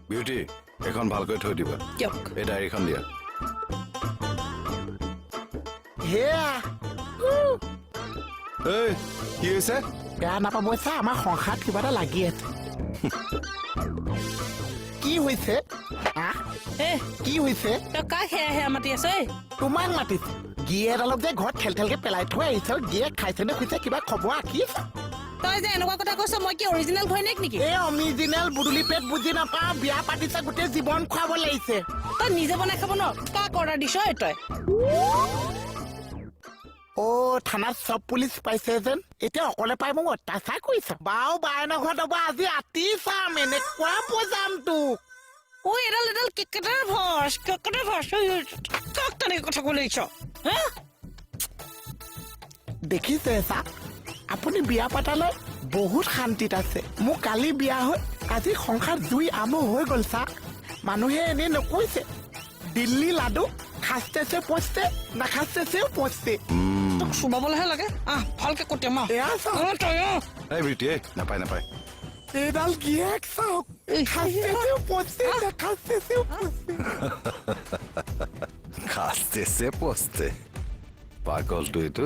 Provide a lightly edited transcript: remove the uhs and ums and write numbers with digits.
Beauty, এইখন ভালকৈ থৈ দিবা। দিয়ক। এই ডায়েৰীখন দিয়া। সেয়া। এই, কি হৈছে? বেয়া নাপাব চা, আমাৰ সংসাৰত কিবা এটা লাগি আছে। কি হৈছে? আহ? এ। কি হৈছে? তই কাক সেয়া সেয়া মাতি আছ ঐ? তোমাক মাতিছে। গিয়েক যে ঘৰত ঠেল ঠেলকে পেলাই থৈ আহিছ, গিয়েক খাইছে নে শুইছে কিবা খবৰ ৰাখিছ? তই যে এনেকুৱা কথা কৈছ, মই কি অৰিজিনেল ঘৈণীয়েক নেকি? এই অমিজিনেল বুদুলি পেট বুজি নাপাওঁ। বিয়া পাতিছে, গোটেই জীৱন খুৱাব লাগিছে। তই নিজে বনাই খাব ন? কাক অৰ্ডাৰ দিছ ঐ তই? অ, থানাত চব পুলিচ পাইছে যেন এতিয়া অকলে পাই মোক অত্যাচাৰ কৰিছ। বাও বায়নৰ ঘৰত হ'ব, আজি আতি চাম, এনেকুৱা বজাম তোক। ঐ, এডাল এডাল কেকেটাৰ ভচ কেকেটাৰ ভচ, ঐ, ঐ, কাক তেনেকে কথা ক'ব লাগিছ হা? দেখিছে চা, আপুনি বিয়া পাতালে বহুত শান্তিত আছে। মোৰ কালি বিয়া হৈ আজি সংসাৰ জুই আমো হৈ গ'ল। চা, মানুহে এনেই নকৈছে, দিল্লী লাডু খাস্তেছে পচতে, নাখাস্তেছেও পচতে। তোক চুবাবলৈহে লাগে। আহ, ভালকে কটিয়াম, আহ। এয়া চাওক। অ, তই অ। এই বিউটি, এই নাপায় নাপায়। এইডাল গিয়েক চাওক, খাস্তেছেও পচতে, নাখাস্তেছেও পচতে। খাস্তেছে পচতে, পাগলটো এইটো।